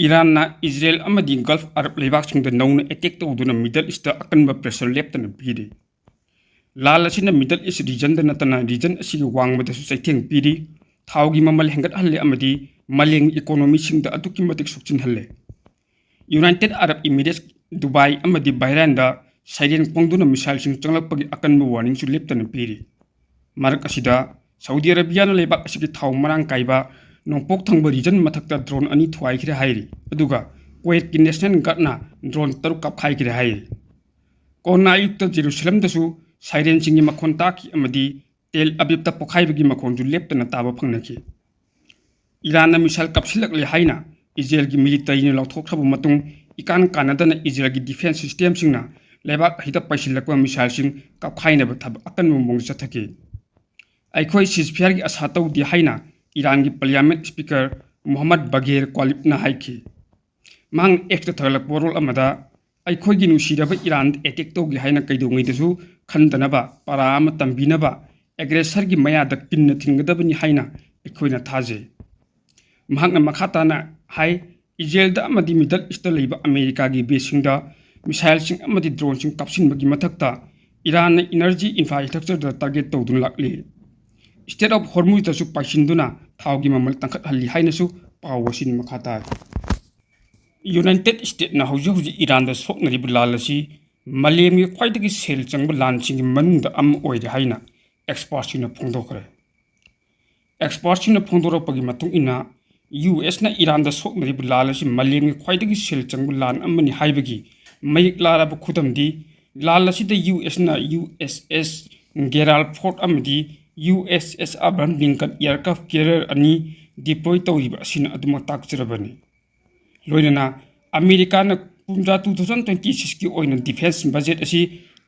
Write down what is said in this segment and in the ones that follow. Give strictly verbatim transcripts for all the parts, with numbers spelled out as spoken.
ꯏꯔꯥꯟꯅ Israel ꯑꯃꯗꯤ golf Arab ꯂꯩꯕꯥꯛꯁꯤꯡꯗ ꯅꯧꯅ attack ꯇꯧꯗꯨꯅ ꯃꯤꯗꯜ ꯏꯁꯇ ꯑꯀꯟꯕ ꯄ꯭ꯔꯦꯁꯔ ꯂꯦꯞꯇꯅ ꯄꯤꯔꯤ꯫ ꯂꯥꯟ ꯑꯁꯤꯅ ꯃꯤꯗꯜ ꯏꯁ ꯔꯤꯖꯟꯗ ꯅꯠꯇꯅ ꯔꯤꯖꯟ ꯑꯁꯤꯒꯤ ꯋꯥꯡꯃꯗꯁꯨ ꯆꯩꯊꯦꯡ ꯄꯤꯔꯤ, ꯊꯥꯎꯒꯤ ꯃꯃꯜ ꯍꯦꯟꯒꯠꯍꯜꯂꯦ ꯑꯃꯗꯤ ꯃꯥꯂꯦꯝꯒꯤ ꯏꯀꯣꯅꯣꯃꯤꯁꯤꯡꯗ ꯑꯗꯨꯛꯀꯤ ꯃꯇꯤꯛ ꯁꯣꯛꯆꯤꯟꯍꯜꯂꯦ꯫ ꯌꯨꯅꯥꯏꯇꯦꯗ ꯑꯔꯕ ꯏꯃꯤꯔꯦꯠꯁ, ꯗꯨꯕꯥꯏ ꯑꯃꯗꯤ ꯕꯍꯔꯥꯏꯟꯗ ꯁꯥꯏꯔꯦꯟ ꯈꯣꯡꯗꯨꯅ ꯃꯤꯁꯥꯏꯜꯁꯤꯡ ꯆꯪꯂꯛꯄꯒꯤ ꯑꯀꯟꯕ ꯋꯥꯔꯅꯤꯡꯁꯨ ꯂꯦꯞꯇꯅ ꯄꯤꯔꯤ꯫ ꯃꯔꯛ ꯑꯁꯤꯗ, ꯁꯥꯎꯗꯤ ꯑꯔꯕꯤꯌꯥꯅ ꯂꯩꯕꯥꯛ ꯑꯁꯤꯒꯤ ꯊꯥꯎ ꯃꯔꯥꯡ ꯀꯥꯏꯕ ꯅꯣꯡꯄꯣꯛ ꯊꯪꯕ ꯔꯤꯖꯟ ꯃꯊꯛꯇ ꯗ꯭ꯔꯣꯟ ꯑꯅꯤ ꯊꯨꯒꯥꯏꯈ꯭ꯔꯦ ꯍꯥꯏꯔꯤ, ꯑꯗꯨꯒ ꯀꯨꯋꯦꯠꯀꯤ ꯅꯦꯁꯅꯦꯜ ꯒꯥꯔꯗꯅ ꯗ꯭ꯔꯣꯟ ꯇꯔꯨꯛ ꯀꯥꯞꯈꯥꯏꯈ꯭ꯔꯦ ꯍꯥꯏꯔꯤ꯫ ꯀꯣꯟꯅ ꯑꯌꯨꯛꯇ ꯖꯦꯔꯨꯁꯂꯝꯗꯁꯨ ꯁꯥꯏꯔꯦꯟꯁꯤꯡꯒꯤ ꯃꯈꯣꯟ ꯇꯥꯈꯤ ꯑꯃꯗꯤ ꯇꯦꯜ ꯑꯕꯤꯕꯇ ꯄꯣꯈꯥꯏꯕꯒꯤ ꯃꯈꯣꯟꯁꯨ ꯂꯦꯞꯇꯅ ꯇꯥꯕ ꯐꯪꯅꯈꯤ꯫ ꯏꯔꯥꯟꯅ ꯃꯤꯁꯥꯏꯜ ꯀꯥꯞꯁꯤꯜꯂꯛꯂꯦ ꯍꯥꯏꯅ ꯏꯖꯔꯦꯜꯒꯤ ꯃꯤꯂꯤꯇꯔꯤꯅ ꯂꯥꯎꯊꯣꯛꯈ꯭ꯔꯕ ꯃꯇꯨꯡ, ꯏꯀꯥꯟ ꯀꯥꯟꯅꯗꯅ ꯏꯖꯔꯦꯜꯒꯤ ꯗꯤꯐꯦꯟꯁ ꯁꯤꯁꯇꯦꯝꯁꯤꯡꯅ ꯂꯩꯕꯥꯛ ꯑꯁꯤꯗ ꯄꯥꯏꯁꯤꯜꯂꯛꯄ ꯃꯤꯁꯥꯏꯜꯁꯤꯡ ꯀꯥꯞꯈꯥꯏꯅꯕ ꯊꯕꯛ ꯑꯀꯟꯕ ꯃꯑꯣꯡꯗ ꯆꯠꯊꯈꯤ꯫ "ꯑꯩꯈꯣꯏ ꯁꯤꯖꯐꯤꯌꯥꯔꯒꯤ ꯑꯁꯥ ꯇꯧꯗꯦ" ꯍꯥꯏꯅ ꯏꯔꯥꯟꯒꯤ ꯄꯥꯔꯂꯤꯌꯥꯃꯦꯟ ꯁ꯭ꯄꯤꯀꯔ ꯃꯣꯍꯝꯃꯗ ꯕꯒꯦꯔ ꯀ꯭ꯋꯥꯂꯤꯕꯅ ꯍꯥꯏꯈꯤ꯫ ꯃꯍꯥꯛꯅ ꯑꯦꯛꯁꯇ ꯊꯥꯒꯠꯂꯛꯄ ꯋꯥꯔꯣꯜ ꯑꯃꯗ, "ꯑꯩꯈꯣꯏꯒꯤ ꯅꯨꯡꯁꯤꯔꯕ ꯏꯔꯥꯟꯗ ꯑꯦꯇꯦꯛ ꯇꯧꯒꯦ ꯍꯥꯏꯅ ꯀꯩꯗꯧꯉꯩꯗꯁꯨ ꯈꯟꯗꯅꯕ ꯄꯔꯥ ꯑꯃ ꯇꯝꯕꯤꯅꯕ ꯑꯦꯒ꯭ꯔꯦꯁꯔꯒꯤ ꯃꯌꯥꯗ ꯀꯤꯟꯅ ꯊꯤꯟꯒꯗꯕꯅꯤ ꯍꯥꯏꯅ ꯑꯩꯈꯣꯏꯅ ꯊꯥꯖꯩ"꯫ ꯃꯍꯥꯛꯅ ꯃꯈꯥ ꯇꯥꯅ ꯍꯥꯏ, "ꯏꯖꯔꯦꯜꯗ ꯑꯃꯗꯤ ꯃꯤꯗꯜ ꯏꯁꯇ ꯂꯩꯕ ꯑꯃꯦꯔꯤꯀꯥꯒꯤ ꯕꯦꯁꯁꯤꯡꯗ ꯃꯤꯁꯥꯏꯜꯁꯤꯡ ꯑꯃꯗꯤ ꯗ꯭ꯔꯣꯟꯁꯤꯡ ꯀꯥꯞꯁꯤꯟꯕꯒꯤ ꯃꯊꯛꯇ ꯏꯔꯥꯟꯅ ꯏꯅꯔꯖꯤ ꯏꯟꯐ꯭ꯔꯥꯁ꯭ꯇ꯭ꯔꯛꯆꯔꯗ ꯇꯥꯔꯒꯦꯠ ꯇꯧꯗꯨꯅ ꯂꯥꯛꯂꯤ꯫ ꯁ꯭ꯇꯦꯠ ꯑꯣꯐ ꯍꯣꯔꯃꯨꯖꯇꯁꯨ ꯄꯥꯏꯁꯤꯟꯗꯨꯅ ꯊꯥꯎꯒꯤ ꯃꯃꯜ ꯇꯥꯡꯈꯠꯍꯜꯂꯤ" ꯍꯥꯏꯅꯁꯨ ꯄꯥꯎ ꯑꯁꯤꯅ ꯃꯈꯥ ꯇꯥꯔꯤ꯫ ꯌꯨꯅꯥꯏꯇꯦꯗ ꯁ꯭ꯇꯦꯠꯅ ꯍꯧꯖꯤꯛ ꯍꯧꯖꯤꯛ ꯏꯔꯥꯟꯗ ꯁꯣꯛꯅꯔꯤꯕ ꯂꯥꯟ ꯑꯁꯤ ꯃꯥꯂꯦꯝꯒꯤ ꯈ꯭ꯋꯥꯏꯗꯒꯤ ꯁꯦꯜ ꯆꯪꯕ ꯂꯥꯟꯁꯤꯡꯒꯤ ꯃꯅꯨꯡꯗ ꯑꯃ ꯑꯣꯏꯔꯦ ꯍꯥꯏꯅ ꯑꯦꯛꯁꯄꯥꯔꯠꯁꯤꯡꯅ ꯐꯣꯡꯗꯣꯛꯈ꯭ꯔꯦ꯫ ꯑꯦꯛꯁꯄꯥꯔꯠꯁꯤꯡꯅ ꯐꯣꯡꯗꯣꯔꯛꯄꯒꯤ ꯃꯇꯨꯡ ꯏꯟꯅ, ꯌꯨ ꯑꯦꯁꯅ ꯏꯔꯥꯟꯗ ꯁꯣꯛꯅꯔꯤꯕ ꯂꯥꯟ ꯑꯁꯤ ꯃꯥꯂꯦꯝꯒꯤ ꯈ꯭ꯋꯥꯏꯗꯒꯤ ꯁꯦꯜ ꯆꯪꯕ ꯂꯥꯟ ꯑꯃꯅꯤ ꯍꯥꯏꯕꯒꯤ ꯃꯌꯦꯛ ꯂꯥꯔꯕ ꯈꯨꯗꯝꯗꯤ, ꯂꯥꯟ ꯑꯁꯤꯗ ꯌꯨ ꯑꯦꯁꯅ ꯌꯨ ꯑꯦꯁ ꯑꯦꯁ ꯒꯦꯔꯥꯜꯗ ꯐꯣꯔꯗ ꯑꯃꯗꯤ ꯌꯨ ꯑꯦꯁ ꯑꯦꯁ ꯑꯕ꯭ꯔꯥꯍꯝ ꯂꯤꯡꯀꯟ ꯑꯦꯌꯔꯀ꯭ꯔꯥꯐ ꯀꯦꯔꯤꯌꯔ ꯑꯅꯤ ꯗꯤꯄ꯭ꯂꯣꯏ ꯇꯧꯔꯤꯕ ꯑꯁꯤꯅ ꯑꯗꯨꯃꯛ ꯇꯥꯛꯆꯔꯕꯅꯤ꯫ ꯂꯣꯏꯅꯅ ꯑꯃꯦꯔꯤꯀꯥꯅ ꯀꯨꯝꯖꯥ two thousand twenty sixꯀꯤ ꯑꯣꯏꯅ ꯗꯤꯐꯦꯟꯁ ꯕꯖꯦꯠ ꯑꯁꯤ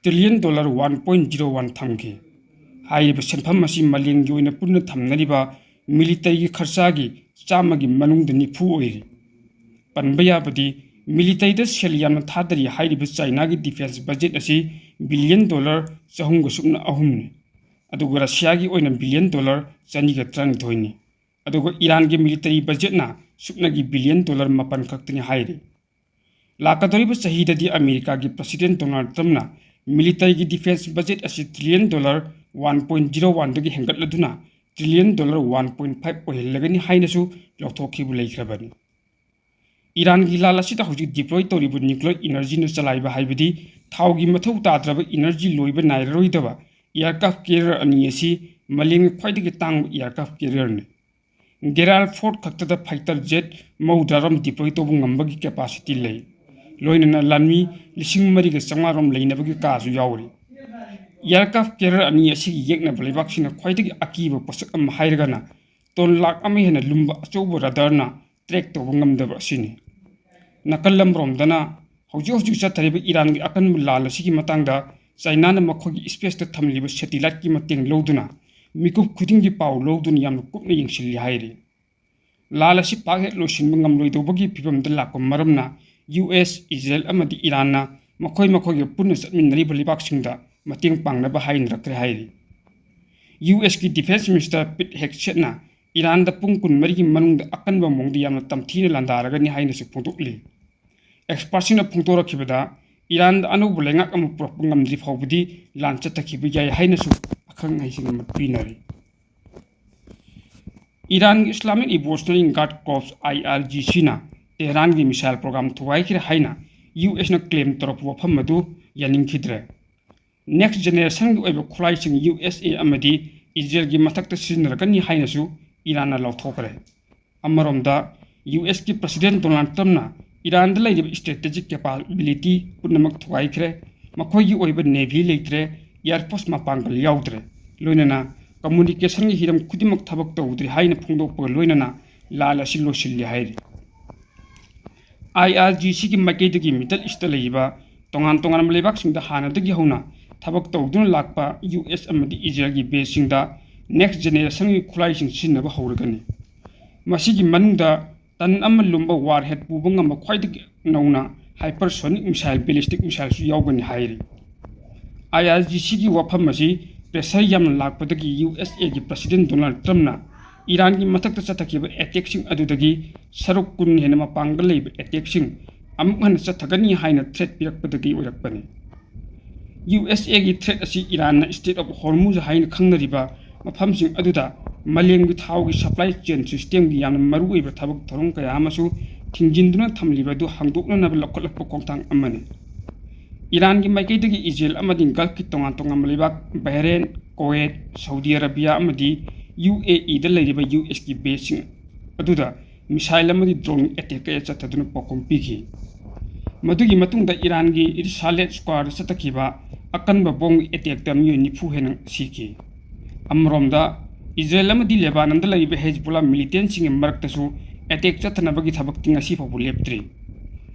trillion dollar one point zero one ꯊꯝꯈꯤ꯫ ꯍꯥꯏꯔꯤꯕ ꯁꯦꯟꯐꯝ ꯑꯁꯤ ꯃꯥꯂꯦꯝꯒꯤ ꯑꯣꯏꯅ ꯄꯨꯟꯅ ꯊꯝꯅꯔꯤꯕ ꯃꯤꯂꯤꯇꯔꯤꯒꯤ ꯈꯔꯆꯥꯒꯤ ꯆꯥꯝꯃꯒꯤ ꯃꯅꯨꯡꯗ ꯅꯤꯐꯨ ꯑꯣꯏꯔꯤ꯫ ꯄꯟꯕ ꯌꯥꯕꯗꯤ, ꯃꯤꯂꯤꯇꯔꯤꯗ ꯁꯦꯜ ꯌꯥꯝꯅ ꯊꯥꯗꯔꯤ ꯍꯥꯏꯔꯤꯕ ꯆꯥꯏꯅꯥꯒꯤ ꯗꯤꯐꯦꯟꯁ ꯕꯖꯦꯠ ꯑꯁꯤ ꯕꯤꯂꯤꯌꯟ ꯗꯣꯂꯔ ꯆꯍꯨꯝꯒ ꯁꯨꯞꯅ ꯑꯍꯨꯝꯅꯤ꯫ ꯑꯗꯨꯒ ꯔꯁꯤꯌꯥꯒꯤ ꯑꯣꯏꯅ ꯕꯤꯂꯤꯌꯟ ꯗꯣꯂꯔ ꯆꯅꯤꯒ ꯇꯔꯥꯅꯤꯊꯣꯏꯅꯤ꯫ ꯑꯗꯨꯒ ꯏꯔꯥꯟꯒꯤ ꯃꯤꯂꯤꯇꯔꯤ ꯕꯖꯦꯠꯅ ꯁꯨꯞꯅꯒꯤ ꯕꯤꯂꯤꯌꯟ ꯗꯣꯂꯔ ꯃꯥꯄꯟ ꯈꯛꯇꯅꯤ ꯍꯥꯏꯔꯤ꯫ ꯂꯥꯛꯀꯗꯧꯔꯤꯕ ꯆꯍꯤꯗꯗꯤ ꯑꯃꯦꯔꯤꯀꯥꯒꯤ ꯄ꯭ꯔꯁꯤꯗꯦꯟ ꯗꯣꯅꯥꯜꯗ ꯇ꯭ꯔꯝꯞꯅ ꯃꯤꯂꯤꯇꯔꯤꯒꯤ ꯗꯤꯐꯦꯟꯁ ꯕꯖꯦꯠ ꯑꯁꯤ trillion dollar one point zero ꯋꯥꯟꯗꯒꯤ ꯍꯦꯟꯒꯠꯂꯗꯨꯅ trillion dollar one point five ꯑꯣꯏꯍꯜꯂꯒꯅꯤ ꯍꯥꯏꯅꯁꯨ ꯂꯥꯎꯊꯣꯛꯈꯤꯕ ꯂꯩꯈ꯭ꯔꯕꯅꯤ꯫ ꯏꯔꯥꯟꯒꯤ ꯂꯥꯜ ꯑꯁꯤꯗ ꯍꯧꯖꯤꯛ ꯗꯤꯄ꯭ꯂꯣꯏ ꯇꯧꯔꯤꯕ ꯅ꯭ꯌꯨꯀ꯭ꯂꯤꯌꯔ ꯏꯅꯔꯖꯤꯅ ꯆꯂꯥꯏꯕ, ꯍꯥꯏꯕꯗꯤ ꯊꯥꯎꯒꯤ ꯃꯊꯧ ꯇꯥꯗ꯭ꯔꯕ ꯏꯅꯔꯖꯤ ꯂꯣꯏꯕ ꯅꯥꯏꯔꯔꯣꯏꯗꯕ ꯑꯦꯌꯔꯀ꯭ꯔꯥꯐ ꯀꯦꯔꯤꯌꯔ ꯑꯅꯤ ꯑꯁꯤ ꯃꯥꯂꯦꯝꯒꯤ ꯈ꯭ꯋꯥꯏꯗꯒꯤ ꯇꯥꯡꯕ ꯑꯦꯌꯔꯀ꯭ꯔꯥꯐ ꯀꯦꯔꯤꯌꯔꯅꯤ꯫ ꯒꯦꯔꯥꯜ ꯐꯣꯔꯠ ꯈꯛꯇꯗ ꯐꯥꯏꯇꯔ ꯖꯦꯠ ꯃꯧꯗ꯭ꯔꯥꯔꯣꯝ ꯗꯤꯄ꯭ꯂꯣꯏ ꯇꯧꯕ ꯉꯝꯕꯒꯤ ꯀꯦꯄꯥꯁꯤꯇꯤ ꯂꯩ꯫ ꯂꯣꯏꯅꯅ ꯂꯥꯟꯃꯤ ꯂꯤꯁꯤꯡ ꯃꯔꯤꯒ ꯆꯥꯝꯃꯉꯥꯔꯣꯝ ꯂꯩꯅꯕꯒꯤ ꯀꯥꯁꯨ ꯌꯥꯎꯔꯤ꯫ ꯑꯦꯌꯔꯀ꯭ꯔꯥꯐ ꯀꯦꯔꯤꯌꯔ ꯑꯅꯤ ꯑꯁꯤꯒꯤ ꯌꯦꯛꯅꯕ ꯂꯩꯕꯥꯛꯁꯤꯡꯅ ꯈ꯭ꯋꯥꯏꯗꯒꯤ ꯑꯀꯤꯕ ꯄꯣꯠꯁꯛ ꯑꯃ ꯍꯥꯏꯔꯒꯅ ꯇꯣꯟ ꯂꯥꯛ ꯑꯃ ꯍꯦꯟꯅ ꯂꯨꯝꯕ ꯑꯆꯧꯕ ꯔꯗꯥꯔꯅ ꯇ꯭ꯔꯦꯛ ꯇꯧꯕ ꯉꯝꯗꯕ ꯑꯁꯤꯅꯤ꯫ ꯅꯥꯀꯜ ꯑꯃꯔꯣꯝꯗꯅ ꯍꯧꯖꯤꯛ ꯍꯧꯖꯤꯛ ꯆꯠꯊꯔꯤꯕ ꯏꯔꯥꯟꯒꯤ ꯑꯀꯟꯕ ꯂꯥꯜ ꯑꯁꯤꯒꯤ ꯃꯇꯥꯡꯗ ꯆꯥꯏꯅꯥꯅ ꯃꯈꯣꯏꯒꯤ ꯁ꯭ꯄꯦꯁꯇ ꯊꯝꯂꯤꯕ ꯁꯦꯇꯤꯂꯥꯏꯠꯀꯤ ꯃꯇꯦꯡ ꯂꯧꯗꯨꯅ ꯃꯤꯀꯨꯞ ꯈꯨꯗꯤꯡꯒꯤ ꯄꯥꯎ ꯂꯧꯗꯨꯅ ꯌꯥꯝꯅ ꯀꯨꯞꯅ ꯌꯦꯡꯁꯤꯜꯂꯤ ꯍꯥꯏꯔꯤ꯫ ꯂꯥꯜ ꯑꯁꯤ ꯄꯥꯛ ꯍꯦꯛ ꯂꯣꯏꯁꯤꯟꯕ ꯉꯝꯂꯣꯏꯗꯧꯕꯒꯤ ꯐꯤꯕꯝꯗ ꯂꯥꯛꯄ ꯃꯔꯝꯅ ꯌꯨ ꯑꯦꯁ, ꯏꯖꯔꯦꯜ ꯑꯃꯗꯤ ꯏꯔꯥꯟꯅ ꯃꯈꯣꯏ ꯃꯈꯣꯏꯒꯤ ꯄꯨꯟꯅ ꯆꯠꯃꯤꯟꯅꯔꯤꯕ ꯂꯩꯕꯥꯛꯁꯤꯡꯗ ꯃꯇꯦꯡ ꯄꯥꯡꯅꯕ ꯍꯥꯏꯅꯔꯛꯈ꯭ꯔꯦ ꯍꯥꯏꯔꯤ꯫ ꯌꯨ ꯑꯦꯁꯀꯤ ꯗꯤꯐꯦꯟꯁ ꯃꯤꯅꯤꯁꯇꯔ ꯄꯤꯠ ꯍꯦꯒꯁꯦꯠꯅ ꯏꯔꯥꯟꯗ ꯄꯨꯡ ꯀꯨꯟꯃꯔꯤꯒꯤ ꯃꯅꯨꯡꯗ ꯑꯀꯟꯕ ꯃꯑꯣꯡꯗ ꯌꯥꯝꯅ ꯇꯝꯊꯤꯅ ꯂꯥꯟꯗꯥꯔꯒꯅꯤ ꯍꯥꯏꯅꯁꯨ ꯐꯣꯡꯗꯣꯛꯂꯤ꯫ ꯑꯦꯛꯁꯄꯔꯠꯁꯤꯡꯅ ꯐꯣꯡꯗꯣꯔꯛꯈꯤꯕꯗ ꯏꯔꯥꯟꯗ ꯑꯅꯧꯕ ꯂꯩꯉꯥꯛ ꯑꯃ ꯄꯨꯔꯛꯄ ꯉꯝꯗ꯭ꯔꯤ ꯐꯥꯎꯕꯗꯤ ꯂꯥꯟ ꯆꯠꯊꯈꯤꯕ ꯌꯥꯏ ꯍꯥꯏꯅꯁꯨ ꯑꯈꯪ ꯑꯍꯩꯁꯤꯡꯅ ꯃꯠ ꯄꯤꯅꯔꯤ꯫ ꯏꯔꯥꯟꯒꯤ ꯏꯁꯂꯥꯃꯤꯛ ꯔꯤꯚꯣꯂꯨꯁꯅꯔꯤ ꯒꯥꯔꯗ ꯀꯣꯔꯞꯁ, ꯑꯥꯏ ꯑꯥꯔ ꯖꯤ ꯁꯤꯅ ꯇꯦꯍꯔꯥꯟꯒꯤ ꯃꯤꯁꯥꯏꯜ ꯄ꯭ꯔꯣꯒ꯭ꯔꯥꯝ ꯊꯨꯒꯥꯏꯈ꯭ꯔꯦ ꯍꯥꯏꯅ ꯌꯨ ꯑꯦꯁꯅ ꯀ꯭ꯂꯦꯝ ꯇꯧꯔꯛꯄ ꯋꯥꯐꯝ ꯑꯗꯨ ꯌꯥꯅꯤꯡꯈꯤꯗ꯭ꯔꯦ꯫ ꯅꯦꯛꯁ ꯖꯦꯅꯦꯔꯦꯁꯟꯒꯤ ꯑꯣꯏꯕ ꯈꯨꯠꯂꯥꯏꯁꯤꯡ ꯌꯨ ꯑꯦꯁ ꯑꯦ ꯑꯃꯗꯤ ꯏꯖꯔꯦꯜꯒꯤ ꯃꯊꯛꯇ ꯁꯤꯖꯤꯟꯅꯔꯛꯀꯅꯤ ꯍꯥꯏꯅꯁꯨ ꯏꯔꯥꯟꯅ ꯂꯥꯎꯊꯣꯛꯈ꯭ꯔꯦ꯫ ꯑꯃꯔꯣꯝꯗ, ꯌꯨ ꯑꯦꯁꯀꯤ ꯄ꯭ꯔꯁꯤꯗꯦꯟ ꯗꯣꯅꯥꯜꯗ ꯇ꯭ꯔꯝꯞꯅ ꯏꯔꯥꯟꯗ ꯂꯩꯔꯤꯕ ꯁ꯭ꯇ꯭ꯔꯦꯇꯦꯖꯤꯛ ꯀꯦꯄꯥꯕꯤꯂꯤꯇꯤ ꯄꯨꯝꯅꯃꯛ ꯊꯨꯒꯥꯏꯈ꯭ꯔꯦ, ꯃꯈꯣꯏꯒꯤ ꯑꯣꯏꯕ ꯅꯦꯚꯤ ꯂꯩꯇ꯭ꯔꯦ, ꯑꯦꯌꯔ ꯐꯣꯔꯁ ꯃꯄꯥꯡꯒꯜ ꯌꯥꯎꯗ꯭ꯔꯦ, ꯂꯣꯏꯅꯅ ꯀꯝꯃꯨꯅꯤꯀꯦꯁꯟꯒꯤ ꯍꯤꯔꯝ ꯈꯨꯗꯤꯡꯃꯛ ꯊꯕꯛ ꯇꯧꯗ꯭ꯔꯦ ꯍꯥꯏꯅ ꯐꯣꯡꯗꯣꯛꯄꯒ ꯂꯣꯏꯅꯅ ꯂꯥꯜ ꯑꯁꯤ ꯂꯣꯏꯁꯤꯜꯂꯤ ꯍꯥꯏꯔꯤ꯫ ꯑꯥꯏ ꯑꯥꯔ ꯖꯤ ꯁꯤꯒꯤ ꯃꯥꯏꯀꯩꯗꯒꯤ ꯃꯤꯗꯜ ꯏꯁꯇ ꯂꯩꯔꯤꯕ ꯇꯣꯉꯥꯟ ꯇꯣꯉꯥꯟꯕ ꯂꯩꯕꯥꯛꯁꯤꯡꯗ ꯍꯥꯟꯅꯗꯒꯤ ꯍꯧꯅ ꯊꯕꯛ ꯇꯧꯗꯨꯅ ꯂꯥꯛꯄ ꯌꯨ ꯑꯦꯁ ꯑꯃꯗꯤ ꯏꯖꯔꯦꯜꯒꯤ ꯕꯦꯁꯁꯤꯡꯗ ꯅꯦꯛꯁ ꯖꯦꯅꯦꯔꯦꯁꯟꯒꯤ ꯈꯨꯠꯂꯥꯏꯁꯤꯡ ꯁꯤꯖꯤꯟꯅꯕ ꯍꯧꯔꯒꯅꯤ꯫ ꯃꯁꯤꯒꯤ ꯃꯅꯨꯡꯗ ꯇꯟ ꯑꯃ ꯂꯨꯝꯕ ꯋꯥꯔꯍꯦꯗ ꯄꯨꯕ ꯉꯝꯕ ꯈ꯭ꯋꯥꯏꯗꯒꯤ ꯅꯧꯅ ꯍꯥꯏꯄꯔꯁꯣꯅꯤꯛ ꯃꯤꯁꯥꯏꯜ, ꯕꯦꯂꯤꯁꯇꯤꯛ ꯃꯤꯁꯥꯏꯜꯁꯨ ꯌꯥꯎꯒꯅꯤ ꯍꯥꯏꯔꯤ꯫ ꯑꯥꯏ ꯑꯥꯔ ꯖꯤ ꯁꯤꯒꯤ ꯋꯥꯐꯝ ꯑꯁꯤ pressure ꯌꯥꯝꯅ ꯂꯥꯛꯄꯗꯒꯤ ꯌꯨ ꯑꯦꯁ ꯑꯦꯒꯤ President Donald Trumpꯅ ꯏꯔꯥꯟꯒꯤ ꯃꯊꯛꯇ ꯆꯠꯊꯈꯤꯕ attackꯁꯤꯡ ꯑꯗꯨꯗꯒꯤ ꯁꯔꯨꯛ ꯀꯨꯟ ꯍꯦꯟꯅ ꯃꯄꯥꯡꯒꯜ ꯂꯩꯕ attackꯁꯤꯡ ꯑꯃꯨꯛ ꯍꯟꯅ ꯆꯠꯊꯒꯅꯤ ꯍꯥꯏꯅ threat ꯄꯤꯔꯛꯄꯗꯒꯤ ꯑꯣꯏꯔꯛꯄꯅꯤ꯫ ꯌꯨ ꯑꯦꯁ ꯑꯦꯒꯤ threat ꯑꯁꯤ ꯏꯔꯥꯟꯅ Strait of Hormuz ꯍꯥꯏꯅ ꯈꯪꯅꯔꯤꯕ ꯃꯐꯝꯁꯤꯡ ꯑꯗꯨꯗ ꯃꯥꯂꯦꯝꯒꯤ ꯊꯥꯎꯒꯤ supply chain systemꯒꯤ ꯌꯥꯝꯅ ꯃꯔꯨꯑꯣꯏꯕ ꯊꯕꯛ ꯊꯧꯔꯝ ꯀꯌꯥ ꯑꯃꯁꯨ ꯊꯤꯡꯖꯤꯟꯗꯨꯅ ꯊꯝꯂꯤꯕ ꯑꯗꯨ ꯍꯥꯡꯗꯣꯛꯅꯅꯕ ꯂꯧꯈꯠꯂꯛꯄ ꯈꯣꯡꯊꯥꯡ ꯑꯃꯅꯤ꯫ ꯏꯔꯥꯟꯒꯤ ꯃꯥꯏꯀꯩꯗꯒꯤ ꯏꯖꯔꯦꯜ ꯑꯃꯗꯤ ꯒꯜꯐꯀꯤ ꯇꯣꯉꯥꯟ ꯇꯣꯉꯥꯟꯕ ꯂꯩꯕꯥꯛ ꯕꯍꯔꯦꯟ, ꯀꯣꯋꯦꯠ, ꯁꯥꯎꯗꯤ ꯑꯔꯥꯕꯤꯌꯥ ꯑꯃꯗꯤ ꯌꯨ ꯑꯦ ꯏꯗ ꯂꯩꯔꯤꯕ ꯌꯨ ꯑꯦꯁꯀꯤ baseꯁꯤꯡ ꯑꯗꯨꯗ missile ꯑꯃꯗꯤ drone attack ꯀꯌꯥ ꯆꯠꯊꯗꯨꯅ ꯄꯥꯎꯈꯨꯝ ꯄꯤꯈꯤ꯫ ꯃꯗꯨꯒꯤ ꯃꯇꯨꯡꯗ ꯏꯔꯥꯟꯒꯤ ꯔꯤꯁꯥꯂꯦꯠ ꯁ꯭ꯀ꯭ꯋꯥꯔꯗ ꯆꯠꯊꯈꯤꯕ ꯑꯀꯟꯕ bomb attackꯇ ꯃꯤꯑꯣꯏ ꯅꯤꯐꯨ ꯍꯦꯟꯅ ꯁꯤꯈꯤ꯫ ꯑꯃꯔꯣꯝꯗ, ꯏꯖꯔꯦꯜ ꯑꯃꯗꯤ ꯂꯦꯕꯥꯅꯟꯗ ꯂꯩꯔꯤꯕ ꯍꯦꯖꯕꯨꯜꯂꯥ militantꯁꯤꯡꯒꯤ ꯃꯔꯛꯇꯁꯨ attack ꯆꯠꯊꯅꯕꯒꯤ ꯊꯕꯛꯇꯤ ꯉꯁꯤ ꯐꯥꯎꯕ ꯂꯦꯞꯇ꯭ꯔꯤ꯫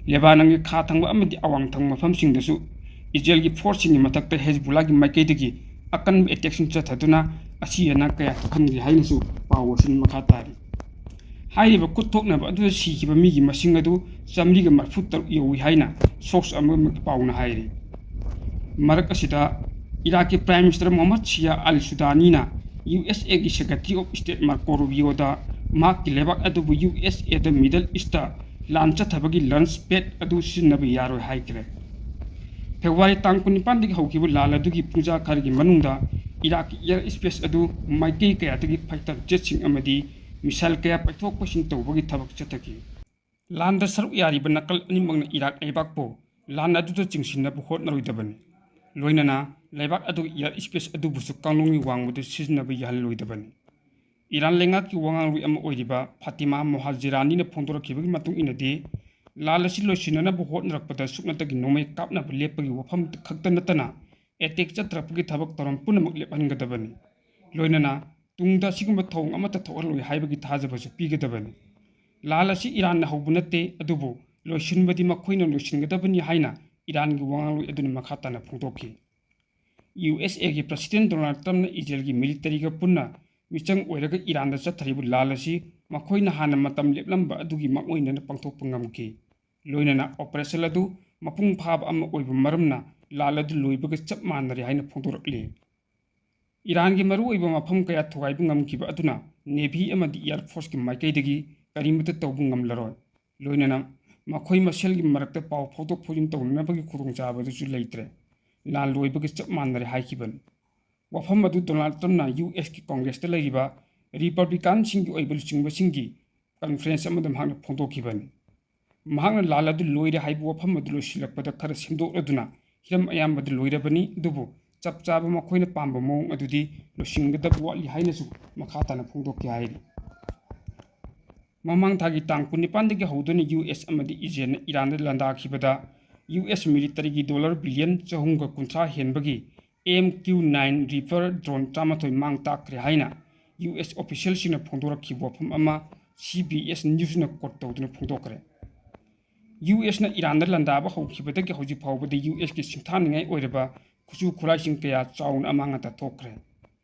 ꯂꯦꯕꯥꯅꯟꯒꯤ ꯈꯥ ꯊꯪꯕ ꯑꯃꯗꯤ ꯑꯋꯥꯡ ꯊꯪꯕ ꯃꯐꯝꯁꯤꯡꯗꯁꯨ ꯏꯖꯔꯦꯜꯒꯤ forceꯁꯤꯡꯒꯤ ꯃꯊꯛꯇ ꯍꯦꯖꯕꯨꯜꯂꯥꯒꯤ ꯃꯥꯏꯀꯩꯗꯒꯤ ꯑꯀꯟꯕ attackꯁꯤꯡ ꯆꯠꯊꯗꯨꯅ ꯑꯁꯤ ꯑꯅꯥ ꯀꯌꯥ ꯊꯣꯛꯍꯟꯈ꯭ꯔꯦ ꯍꯥꯏꯅꯁꯨ ꯄꯥꯎ ꯑꯁꯤꯅ ꯃꯈꯥ ꯇꯥꯔꯤ꯫ ꯍꯥꯏꯔꯤꯕ ꯈꯨꯠ ꯊꯣꯛꯅꯕ ꯑꯗꯨꯗ ꯁꯤꯈꯤꯕ ꯃꯤꯒꯤ ꯃꯁꯤꯡ ꯑꯗꯨ ꯆꯥꯃꯔꯤꯒ ꯃꯔꯤꯐꯨ ꯇꯔꯨꯛ ꯌꯧꯏ ꯍꯥꯏꯅ source ꯑꯃꯒꯤ ꯄꯥꯎꯅ ꯍꯥꯏꯔꯤ꯫ ꯃꯔꯛ ꯑꯁꯤꯗ, ꯏꯔꯥꯛꯀꯤ Prime Minister ꯃꯣꯍꯝꯃꯗ ꯁꯤꯌꯥ ꯑꯜ ꯁꯨꯗꯥꯅꯤꯅ ꯌꯨ ꯑꯦꯁ ꯑꯦꯒꯤ Secretary of State Marco Rubioꯗ ꯃꯍꯥꯛꯀꯤ ꯂꯩꯕꯥꯛ ꯑꯗꯨꯕꯨ ꯌꯨ ꯑꯦꯁ ꯑꯦꯗ Middle Eastꯇ ꯂꯥꯟ ꯆꯠꯊꯕꯒꯤ launch pad ꯑꯗꯨ ꯁꯤꯖꯤꯟꯅꯕ ꯌꯥꯔꯣꯏ ꯍꯥꯏꯈ꯭ꯔꯦ꯫ ꯐꯦꯕ꯭ꯔꯨꯋꯥꯔꯤ ꯇꯥꯡ ꯀꯨꯟꯅꯤꯄꯥꯟꯗꯒꯤ ꯍꯧꯈꯤꯕ ꯂꯥꯟ ꯑꯗꯨꯒꯤ ꯄꯨꯡꯖꯥ ꯈꯔꯒꯤ ꯃꯅꯨꯡꯗ ꯏꯔꯥꯛꯀꯤ air space ꯑꯗꯨ ꯃꯥꯏꯀꯩ ꯀꯌꯥꯗꯒꯤ fighter jetꯁꯤꯡ ꯑꯃꯗꯤ missile ꯀꯌꯥ ꯄꯥꯏꯊꯣꯛ ꯄꯥꯏꯁꯤꯟ ꯇꯧꯕꯒꯤ ꯊꯕꯛ ꯆꯠꯊꯈꯤ꯫ ꯂꯥꯟꯗ ꯁꯔꯨꯛ ꯌꯥꯔꯤꯕ ꯅꯥꯀꯜ ꯑꯅꯤꯃꯛꯅ ꯏꯔꯥꯛ ꯂꯩꯕꯥꯛꯄꯨ ꯂꯥꯟ ꯑꯗꯨꯗ ꯆꯤꯡꯁꯤꯟꯅꯕ ꯍꯣꯠꯅꯔꯣꯏꯗꯕꯅꯤ꯫ ꯂꯣꯏꯅꯅ ꯂꯩꯕꯥꯛ ꯑꯗꯨꯒꯤ air space ꯑꯗꯨꯕꯨꯁꯨ ꯀꯥꯡꯂꯣꯟꯒꯤ ꯋꯥꯡꯃꯗ ꯁꯤꯖꯤꯟꯅꯕ ꯌꯥꯍꯜꯂꯣꯏꯗꯕꯅꯤ꯫ ꯏꯔꯥꯟ ꯂꯩꯉꯥꯛꯀꯤ ꯋꯥꯉꯥꯡꯂꯣꯏ ꯑꯃ ꯑꯣꯏꯔꯤꯕ ꯐꯥꯇꯤꯃꯥ ꯃꯣꯍꯥꯖꯤꯔꯥꯅꯤꯅ ꯐꯣꯡꯗꯣꯔꯛꯈꯤꯕꯒꯤ ꯃꯇꯨꯡ ꯏꯟꯅꯗꯤ, ꯂꯥꯟ ꯑꯁꯤ ꯂꯣꯏꯁꯤꯟꯅꯅꯕ ꯍꯣꯠꯅꯔꯛꯄꯗ ꯁꯨꯞꯅꯇꯒꯤ ꯅꯣꯡꯃꯩ ꯀꯥꯞꯅꯕ ꯂꯦꯞꯄꯒꯤ ꯋꯥꯐꯝ ꯈꯛꯇ ꯅꯠꯇꯅ attack ꯆꯠꯊꯔꯛꯄꯒꯤ ꯊꯕꯛ ꯊꯧꯔꯝ ꯄꯨꯝꯅꯃꯛ ꯂꯦꯞꯍꯟꯒꯗꯕꯅꯤ꯫ ꯂꯣꯏꯅꯅ ꯇꯨꯡꯗ ꯑꯁꯤꯒꯨꯝꯕ ꯊꯧꯑꯣꯡ ꯑꯃꯠꯇ ꯊꯣꯛꯍꯜꯂꯣꯏ ꯍꯥꯏꯕꯒꯤ ꯊꯥꯖꯕꯁꯨ ꯄꯤꯒꯗꯕꯅꯤ꯫ ꯂꯥꯟ ꯑꯁꯤ ꯏꯔꯥꯟꯅ ꯍꯧꯕ ꯅꯠꯇꯦ, ꯑꯗꯨꯕꯨ ꯂꯣꯏꯁꯤꯟꯕꯗꯤ ꯃꯈꯣꯏꯅ ꯂꯣꯏꯁꯤꯟꯒꯗꯕꯅꯤ ꯍꯥꯏꯅ ꯏꯔꯥꯟꯒꯤ ꯋꯥꯉꯥꯡꯂꯣꯏ ꯑꯗꯨꯅ ꯃꯈꯥ ꯇꯥꯅ ꯐꯣꯡꯗꯣꯛꯈꯤ꯫ ꯌꯨ ꯑꯦꯁ ꯑꯦꯒꯤ President Donald Trumpꯅ ꯏꯖꯔꯦꯜꯒꯤ militaryꯒ ꯄꯨꯟꯅ ꯃꯤꯆꯪ ꯑꯣꯏꯔꯒ ꯏꯔꯥꯟꯗ ꯆꯠꯊꯔꯤꯕ ꯂꯥꯟ ꯑꯁꯤ ꯃꯈꯣꯏꯅ ꯍꯥꯟꯅ ꯃꯇꯝ ꯂꯦꯞꯂꯝꯕ ꯑꯗꯨꯒꯤ ꯃꯥꯡꯑꯣꯏꯅꯅ ꯄꯥꯡꯊꯣꯛꯄ ꯉꯝꯈꯤ꯫ ꯂꯣꯏꯅꯅ operation ꯑꯗꯨ ꯃꯄꯨꯡ ꯐꯥꯕ ꯑꯃ ꯑꯣꯏꯕ ꯃꯔꯝꯅ ꯂꯥꯟ ꯑꯗꯨ ꯂꯣꯏꯕꯒ ꯆꯞ ꯃꯥꯟꯅꯔꯦ ꯍꯥꯏꯅ ꯐꯣꯡꯗꯣꯔꯛꯂꯤ꯫ ꯏꯔꯥꯟꯒꯤ ꯃꯔꯨꯑꯣꯏꯕ ꯃꯐꯝ ꯀꯌꯥ ꯊꯨꯒꯥꯏꯕ ꯉꯝꯈꯤꯕ ꯑꯗꯨꯅ Navy ꯑꯃꯗꯤ Air Forceꯀꯤ ꯃꯥꯏꯀꯩꯗꯒꯤ ꯀꯔꯤꯃꯠꯇ ꯇꯧꯕ ꯉꯝꯂꯔꯣꯏ꯫ ꯂꯣꯏꯅꯅ ꯃꯈꯣꯏ ꯃꯁꯦꯜꯒꯤ ꯃꯔꯛꯇ ꯄꯥꯎ ꯐꯥꯎꯗꯣꯛ ꯐꯥꯎꯖꯤꯟ ꯇꯧꯅꯅꯕꯒꯤ ꯈꯨꯗꯣꯡꯆꯥꯕꯗꯨꯁꯨ ꯂꯩꯇ꯭ꯔꯦ꯫ ꯂꯥꯟ ꯂꯣꯏꯕꯒ ꯆꯞ ꯃꯥꯟꯅꯔꯦ ꯍꯥꯏꯈꯤꯕꯅꯤ꯫ ꯋꯥꯐꯝ ꯑꯗꯨ ꯗꯣꯅꯥꯜꯗ ꯇ꯭ꯔꯝꯞꯅ ꯌꯨ ꯑꯦꯁꯀꯤ ꯀꯣꯡꯒ꯭ꯔꯦꯁꯇ ꯂꯩꯔꯤꯕ ꯔꯤꯄꯕ꯭ꯂꯤꯀꯥꯟꯁꯤꯡꯒꯤ ꯑꯣꯏꯕ ꯂꯨꯆꯤꯡꯕꯁꯤꯡꯒꯤ ꯀꯟꯐꯔꯦꯟꯁ ꯑꯃꯗ ꯃꯍꯥꯛꯅ ꯐꯣꯡꯗꯣꯛꯈꯤꯕꯅꯤ꯫ ꯃꯍꯥꯛꯅ ꯂꯥꯟ ꯑꯗꯨ ꯂꯣꯏꯔꯦ ꯍꯥꯏꯕ ꯋꯥꯐꯝ ꯑꯗꯨ ꯂꯣꯏꯁꯤꯜꯂꯛꯄꯗ ꯈꯔ ꯁꯦꯝꯗꯣꯛꯂꯗꯨꯅ ꯍꯤꯔꯝ ꯑꯌꯥꯝꯕꯗ ꯂꯣꯏꯔꯕꯅꯤ, ꯑꯗꯨꯕꯨ ꯆꯞ ꯆꯥꯕ ꯃꯈꯣꯏꯅ ꯄꯥꯝꯕ ꯃꯑꯣꯡ ꯑꯗꯨꯗꯤ ꯂꯣꯏꯁꯤꯟꯒꯗꯕ ꯋꯥꯠꯂꯤ ꯍꯥꯏꯅꯁꯨ ꯃꯈꯥ ꯇꯥꯅ ꯐꯣꯡꯗꯣꯛꯈꯤ ꯍꯥꯏꯔꯤ꯫ ꯃꯃꯥꯡ ꯊꯥꯒꯤ ꯇꯥꯡ ꯀꯨꯟꯅꯤꯄꯥꯟꯗꯒꯤ ꯍꯧꯗꯨꯅ ꯌꯨ ꯑꯦꯁ ꯑꯃꯗꯤ ꯏꯖꯔꯦꯜꯅ ꯏꯔꯥꯟꯗ ꯂꯥꯟꯗꯥꯈꯤꯕꯗ ꯌꯨ ꯑꯦꯁ ꯃꯤꯂꯤꯇꯔꯤꯒꯤ ꯗꯣꯂꯔ ꯕꯤꯂꯤꯌꯟ ꯆꯍꯨꯝꯒ ꯀꯨꯟꯊ꯭ꯔꯥ ꯍꯦꯟꯕꯒꯤ ꯑꯦꯝ ꯀ꯭ꯌꯨ ꯅꯥꯏꯟ ꯔꯤꯄꯔ ꯗ꯭ꯔꯣꯟ ꯇꯔꯥꯃꯥꯊꯣꯏ ꯃꯥꯡ ꯇꯥꯛꯈ꯭ꯔꯦ ꯍꯥꯏꯅ ꯌꯨ ꯑꯦꯁ ꯑꯣꯐꯤꯁꯤꯌꯦꯜꯁꯤꯡꯅ ꯐꯣꯡꯗꯣꯔꯛꯈꯤꯕ ꯋꯥꯐꯝ ꯑꯃ ꯁꯤ ꯕꯤ ꯑꯦꯁ ꯅ꯭ꯌꯨꯁꯅ ꯀꯣꯠ ꯇꯧꯗꯨꯅ ꯐꯣꯡꯗꯣꯛꯈ꯭ꯔꯦ꯫ ꯌꯨ ꯑꯦꯁꯅ ꯏꯔꯥꯟꯗ ꯂꯥꯟꯗꯥꯕ ꯍꯧꯈꯤꯕꯗꯒꯤ ꯍꯧꯖꯤꯛ ꯐꯥꯎꯕꯗ ꯌꯨ ꯑꯦꯁꯀꯤ ꯁꯤꯡꯊꯥꯅꯤꯡꯉꯥꯏ ꯑꯣꯏꯔꯕ ꯈꯨꯠꯁꯨ ꯈꯨꯠꯂꯥꯏꯁꯤꯡ ꯀꯌꯥ ꯆꯥꯎꯅ ꯑꯃꯥꯡ ꯑꯇꯥ ꯊꯣꯛꯈ꯭ꯔꯦ꯫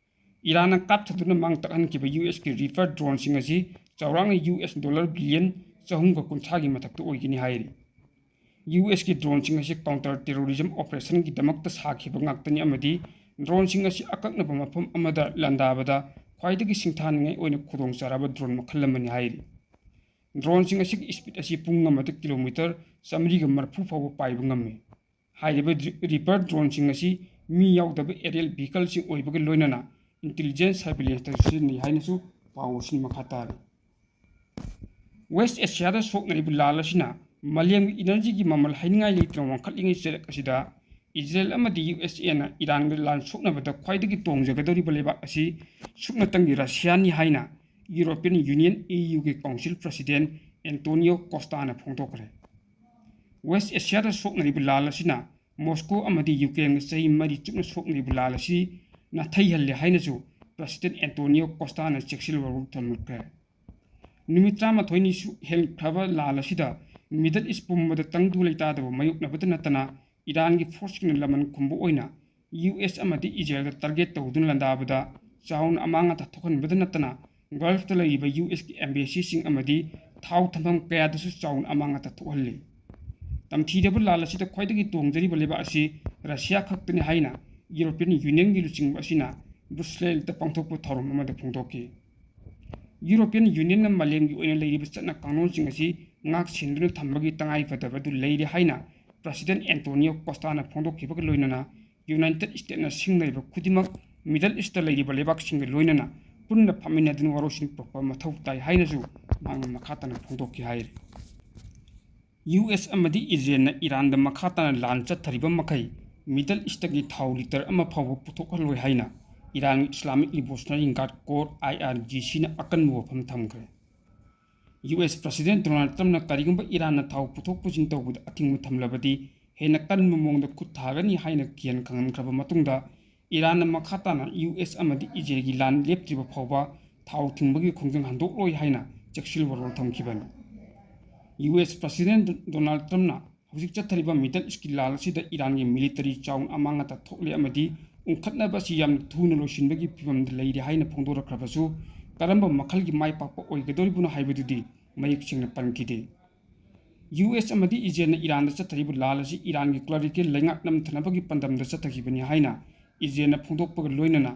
ꯏꯔꯥꯟꯅ ꯀꯥꯞꯊꯗꯨꯅ ꯃꯥꯡ ꯇꯥꯛꯍꯟꯈꯤꯕ ꯌꯨ ꯑꯦꯁꯀꯤ ꯔꯤꯄꯔ ꯗ꯭ꯔꯣꯟꯁꯤꯡ ꯑꯁꯤ ꯆꯥꯎꯔꯥꯛꯅ ꯌꯨ ꯑꯦꯁ ꯗꯣꯂꯔ ꯕꯤꯂꯤꯌꯟ ꯆꯍꯨꯝꯒ ꯀꯨꯟꯊ꯭ꯔꯥꯒꯤ ꯃꯊꯛꯇ ꯑꯣꯏꯒꯅꯤ ꯍꯥꯏꯔꯤ꯫ ꯌꯨ ꯑꯦꯁꯀꯤ ꯗ꯭ꯔꯣꯟꯁꯤꯡ ꯑꯁꯤ ꯀꯥꯎꯟꯇꯔ ꯇꯦꯔꯣꯔꯤꯖꯝ ꯑꯣꯄꯔꯦꯁꯟꯒꯤꯗꯃꯛꯇ ꯁꯥꯈꯤꯕ ꯉꯥꯛꯇꯅꯤ ꯑꯃꯗꯤ ꯗ꯭ꯔꯣꯟꯁꯤꯡ ꯑꯁꯤ ꯑꯀꯛꯅꯕ ꯃꯐꯝ ꯑꯃꯗ ꯂꯥꯟꯗꯥꯕꯗ ꯈ꯭ꯋꯥꯏꯗꯒꯤ ꯁꯤꯡꯊꯥꯅꯤꯡꯉꯥꯏ ꯑꯣꯏꯅ ꯈꯨꯗꯣꯡꯆꯥꯔꯕ ꯗ꯭ꯔꯣꯟ ꯃꯈꯜ ꯑꯃꯅꯤ ꯍꯥꯏꯔꯤ꯫ ꯗ꯭ꯔꯣꯟꯁꯤꯡ ꯑꯁꯤꯒꯤ ꯁ꯭ꯄꯤꯗ ꯑꯁꯤ ꯄꯨꯡ ꯑꯃꯗ ꯀꯤꯂꯣꯃꯤꯇꯔ ꯆꯥꯃꯔꯤꯒ ꯃꯔꯤꯐꯨ ꯐꯥꯎꯕ ꯄꯥꯏꯕ ꯉꯝꯃꯤ꯫ ꯍꯥꯏꯔꯤꯕ ꯔꯤ-, ꯔꯤꯄꯔ ꯗ꯭ꯔꯣꯟꯁꯤꯡ ꯑꯁꯤ ꯃꯤ ꯌꯥꯎꯗꯕ ꯑꯦꯔꯤꯌꯦꯜ ꯚꯤꯍꯤꯀꯜꯁꯤꯡ ꯑꯣꯏꯕꯒ ꯂꯣꯏꯅꯅ ꯏꯟꯇꯦꯂꯤꯖꯦꯟꯁ ꯁꯔꯚꯤꯂꯦꯟꯁꯇ ꯁꯤꯖꯤꯟꯅꯩ ꯍꯥꯏꯅꯁꯨ ꯄꯥꯎ ꯑꯁꯤꯅ ꯃꯈꯥ ꯇꯥꯔꯤ꯫ ꯋꯦꯁ ꯑꯦꯁꯤꯌꯥꯗ ꯁꯣꯛꯅꯔꯤꯕ ꯂꯥꯜ ꯑꯁꯤꯅ ꯃꯥꯂꯦꯝꯒꯤ ꯏꯅꯔꯖꯤꯒꯤ ꯃꯃꯜ ꯍꯥꯏꯅꯤꯡꯉꯥꯏ ꯂꯩꯇꯅ ꯋꯥꯡꯈꯠꯂꯤꯉꯩ ꯆꯩꯔꯛ ꯑꯁꯤꯗ ꯏꯖꯔꯦꯜ ꯑꯃꯗꯤ ꯌꯨ ꯑꯦꯁ ꯑꯦꯅ ꯏꯔꯥꯟꯒ ꯂꯥꯟ ꯁꯣꯛꯅꯕꯗ ꯈ꯭ꯋꯥꯏꯗꯒꯤ ꯇꯣꯡꯖꯒꯗꯧꯔꯤꯕ ꯂꯩꯕꯥꯛ ꯑꯁꯤ ꯁꯨꯞꯅꯇꯪꯒꯤ ꯔꯁꯤꯌꯥꯅꯤ ꯍꯥꯏꯅ ꯌꯨꯔꯣꯄꯤꯌꯟ ꯌꯨꯅꯤꯌꯟ, ꯏ ꯌꯨꯒꯤ ꯀꯥꯎꯟꯁꯤꯜ ꯄ꯭ꯔꯁꯤꯗꯦꯟ ꯑꯦꯟꯇꯣꯅꯤꯌꯣ ꯀꯣꯁꯇꯥꯅ ꯐꯣꯡꯗꯣꯛꯈ꯭ꯔꯦ꯫ ꯋꯦꯁ ꯑꯦꯁꯤꯌꯥꯗ ꯁꯣꯛꯅꯔꯤꯕ ꯂꯥꯜ ꯑꯁꯤꯅ ꯃꯣꯁꯀꯣ ꯑꯃꯗꯤ ꯌꯨꯀ꯭ꯔꯦꯟꯒ ꯆꯍꯤ ꯃꯔꯤ ꯆꯨꯞꯅ ꯁꯣꯛꯅꯔꯤꯕ ꯂꯥꯜ ꯑꯁꯤ ꯅꯥꯊꯩꯍꯜꯂꯦ ꯍꯥꯏꯅꯁꯨ ꯄ꯭ꯔꯁꯤꯗꯦꯟ ꯑꯦꯟꯇꯣꯅꯤꯌꯣ ꯀꯣꯁꯇꯥꯅ ꯆꯦꯛꯁꯤꯜꯋꯥꯔꯧ ꯊꯝꯈ꯭ꯔꯦ꯫ ꯅꯨꯃꯤꯠ ꯇꯔꯥꯃꯥꯊꯣꯏꯅꯤ ꯁꯨ-, ꯍꯦꯟꯈ꯭ꯔꯕ ꯂꯥꯜ ꯑꯁꯤꯗ ꯃꯤꯗꯜ ꯏꯁ ꯄꯨꯝꯕꯗ ꯇꯪꯗꯨ ꯂꯩꯇꯥꯗꯕ ꯃꯥꯌꯣꯛꯅꯕꯇ ꯅꯠꯇꯅ ꯏꯔꯥꯟꯒꯤ ꯐꯣꯔꯁꯁꯤꯡꯅ ꯂꯃꯟ ꯈꯨꯝꯕ ꯑꯣꯏꯅ ꯌꯨ ꯑꯦꯁ ꯑꯃꯗꯤ ꯏꯖꯔꯦꯜꯗ ꯇꯥꯔꯒꯦꯠ ꯇꯧꯗꯨꯅ ꯂꯥꯟꯗꯥꯕꯗ ꯆꯥꯎꯅ ꯑꯃꯥꯡ ꯑꯇꯥ ꯊꯣꯛꯍꯟꯕꯗ ꯅꯠꯇꯅ ꯒꯜꯐꯇ ꯂꯩꯔꯤꯕ ꯌꯨ ꯑꯦꯁꯀꯤ ꯑꯦꯝꯕꯦꯁꯤꯁꯤꯡ ꯑꯃꯗꯤ ꯊꯥꯎ ꯊꯝꯐꯝ ꯀꯌꯥꯗꯁꯨ ꯆꯥꯎꯅ ꯑꯃꯥꯡ ꯑꯇꯥ ꯊꯣꯛꯍꯜꯂꯤ꯫ ꯇꯝꯊꯤꯔꯕ ꯂꯥꯜ ꯑꯁꯤꯗ ꯈ꯭ꯋꯥꯏꯗꯒꯤ ꯇꯣꯡꯖꯔꯤꯕ ꯂꯩꯕꯥꯛ ꯑꯁꯤ ꯔꯁꯤꯌꯥ ꯈꯛꯇꯅꯤ ꯍꯥꯏꯅ ꯌꯨꯔꯣꯄꯤꯌꯟ ꯌꯨꯅꯤꯌꯟꯒꯤ ꯂꯨꯆꯤꯡꯕ ꯑꯁꯤꯅ ꯕ꯭ꯔꯨꯁꯦꯜꯗ ꯄꯥꯡꯊꯣꯛꯄ ꯊꯧꯔꯝ ꯑꯃꯗ ꯐꯣꯡꯗꯣꯛꯈꯤ꯫ ꯌꯨꯔꯣꯄꯤꯌꯟ ꯌꯨꯅꯤꯌꯟꯅ ꯃꯥꯂꯦꯝꯒꯤ ꯑꯣꯏꯅ ꯂꯩꯔꯤꯕ ꯆꯠꯅ ꯀꯥꯡꯂꯣꯟꯁꯤꯡ ꯑꯁꯤ ꯉꯥꯛ ꯁꯦꯟꯗꯨꯅ ꯊꯝꯕꯒꯤ ꯇꯉꯥꯏ ꯐꯗꯕ ꯑꯗꯨ ꯂꯩꯔꯤ ꯍꯥꯏꯅ ꯄ꯭ꯔꯁꯤꯗꯦꯟ ꯑꯦꯟꯇꯣꯅꯤꯌꯣ ꯀꯣꯁꯇꯥꯅ ꯐꯣꯡꯗꯣꯛꯈꯤꯕꯒ ꯂꯣꯏꯅꯅ ꯌꯨꯅꯥꯏꯇꯦꯗ ꯁ꯭ꯇꯦꯠꯅ ꯁꯤꯡꯅꯔꯤꯕ ꯈꯨꯗꯤꯡꯃꯛ ꯃꯤꯗꯜ ꯏꯁꯇ ꯂꯩꯔꯤꯕ ꯂꯩꯕꯥꯛꯁꯤꯡꯒ ꯂꯣꯏꯅꯅ ꯄꯨꯟꯅ ꯐꯝꯃꯤꯟꯅꯗꯨꯅ ꯋꯥꯔꯣꯏꯁꯤꯟ ꯄꯨꯔꯛꯄ ꯃꯊꯧ ꯇꯥꯏ ꯍꯥꯏꯅꯁꯨ ꯃꯍꯥꯛꯅ ꯃꯈꯥ ꯇꯥꯅ ꯐꯣꯡꯗꯣꯛꯈꯤ ꯍꯥꯏꯔꯤ꯫ ꯌꯨ ꯑꯦꯁ ꯑꯃꯗꯤ ꯏꯖꯔꯦꯜꯅ ꯏꯔꯥꯟꯗ ꯃꯈꯥ ꯇꯥꯅ ꯂꯥꯟ ꯆꯠꯊꯔꯤꯕ ꯃꯈꯩ ꯃꯤꯗꯜ ꯏꯁꯇꯒꯤ ꯊꯥꯎ ꯂꯤꯇꯔ ꯑꯃ ꯐꯥꯎꯕ ꯄꯨꯊꯣꯛꯍꯜꯂꯣꯏ ꯍꯥꯏꯅ ꯏꯔꯥꯟꯒꯤ ꯏꯁꯂꯥꯃꯤꯛ ꯔꯤꯚꯣꯂꯨꯁꯅꯔꯤ ꯒꯥꯔꯗ ꯀꯣꯔ, ꯑꯥꯏ ꯑꯥꯔ ꯖꯤ ꯁꯤꯅ ꯑꯀꯟꯕ ꯋꯥꯐꯝ ꯊꯝꯈ꯭ꯔꯦ꯫ ꯌꯨ ꯑꯦꯁ ꯄ꯭ꯔꯁꯤꯗꯦꯟ ꯗꯣꯅꯥꯜꯗ ꯇ꯭ꯔꯝꯞꯅ ꯀꯔꯤꯒꯨꯝꯕ ꯏꯔꯥꯟꯅ ꯊꯥꯎ ꯄꯨꯊꯣꯛ ꯄꯨꯁꯤꯟ ꯇꯧꯕꯗ ꯑꯊꯤꯡꯕ ꯊꯝꯂꯕꯗꯤ ꯍꯦꯟꯅ ꯀꯟꯕ ꯃꯑꯣꯡꯗ ꯈꯨꯠ ꯊꯥꯒꯅꯤ ꯍꯥꯏꯅ ꯀꯤꯍꯟ ꯈꯪꯍꯟꯈ꯭ꯔꯕ ꯃꯇꯨꯡꯗ ꯏꯔꯥꯟꯅ ꯃꯈꯥ ꯇꯥꯅ ꯌꯨ ꯑꯦꯁ ꯑꯃꯗꯤ ꯏꯖꯔꯦꯜꯒꯤ ꯂꯥꯟ ꯂꯦꯞꯇ꯭ꯔꯤꯕ ꯐꯥꯎꯕ ꯊꯥꯎ ꯊꯤꯡꯕꯒꯤ ꯈꯣꯡꯖꯪ ꯍꯟꯗꯣꯛꯂꯣꯏ ꯍꯥꯏꯅ ꯆꯦꯛꯁꯤꯜ ꯋꯥꯔꯣꯜ ꯊꯝꯈꯤꯕꯅꯤ꯫ ꯌꯨ ꯑꯦꯁ ꯄ꯭ꯔꯁꯤꯗꯦꯟ ꯗꯣꯅꯥꯜꯗ ꯇ꯭ꯔꯝꯞꯅ ꯍꯧꯖꯤꯛ ꯆꯠꯊꯔꯤꯕ ꯃꯤꯗꯜ ꯏꯁꯀꯤ ꯂꯥꯜ ꯑꯁꯤꯗ ꯏꯔꯥꯟꯒꯤ ꯃꯤꯂꯤꯇꯔꯤ ꯆꯥꯎꯅ ꯑꯃꯥꯡ ꯑꯇꯥ ꯊꯣꯛꯂꯦ ꯑꯃꯗꯤ ꯎꯪꯈꯠꯅꯕ ꯑꯁꯤ ꯌꯥꯝꯅ ꯊꯨꯅ ꯂꯣꯏꯁꯤꯟꯕꯒꯤ ꯐꯤꯚꯝꯗ ꯂꯩꯔꯦ ꯍꯥꯏꯅ ꯐꯣꯡꯗꯣꯔꯛꯈ꯭ꯔꯕꯁꯨ ꯀꯔꯝꯕ ꯃꯈꯜꯒꯤ ꯃꯥꯏ ꯄꯥꯛꯄ ꯑꯣꯏꯒꯗꯧꯔꯤꯕꯅꯣ ꯍꯥꯏꯕꯗꯨꯗꯤ ꯃꯌꯦꯛ ꯁꯦꯡꯅ ꯄꯟꯈꯤꯗꯦ꯫ ꯌꯨ ꯑꯦꯁ ꯑꯃꯗꯤ ꯏꯖꯔꯦꯜꯅ ꯏꯔꯥꯟꯗ ꯆꯠꯊꯔꯤꯕ ꯂꯥꯜ ꯑꯁꯤ ꯏꯔꯥꯟꯒꯤ ꯀ꯭ꯂꯔꯤꯀꯦꯜ ꯂꯩꯉꯥꯛ ꯅꯝꯊꯅꯕꯒꯤ ꯄꯥꯟꯗꯝꯗ ꯆꯠꯊꯈꯤꯕꯅꯤ ꯍꯥꯏꯅ ꯏꯖꯔꯦꯜꯅ ꯐꯣꯡꯗꯣꯛꯄꯒ ꯂꯣꯏꯅꯅ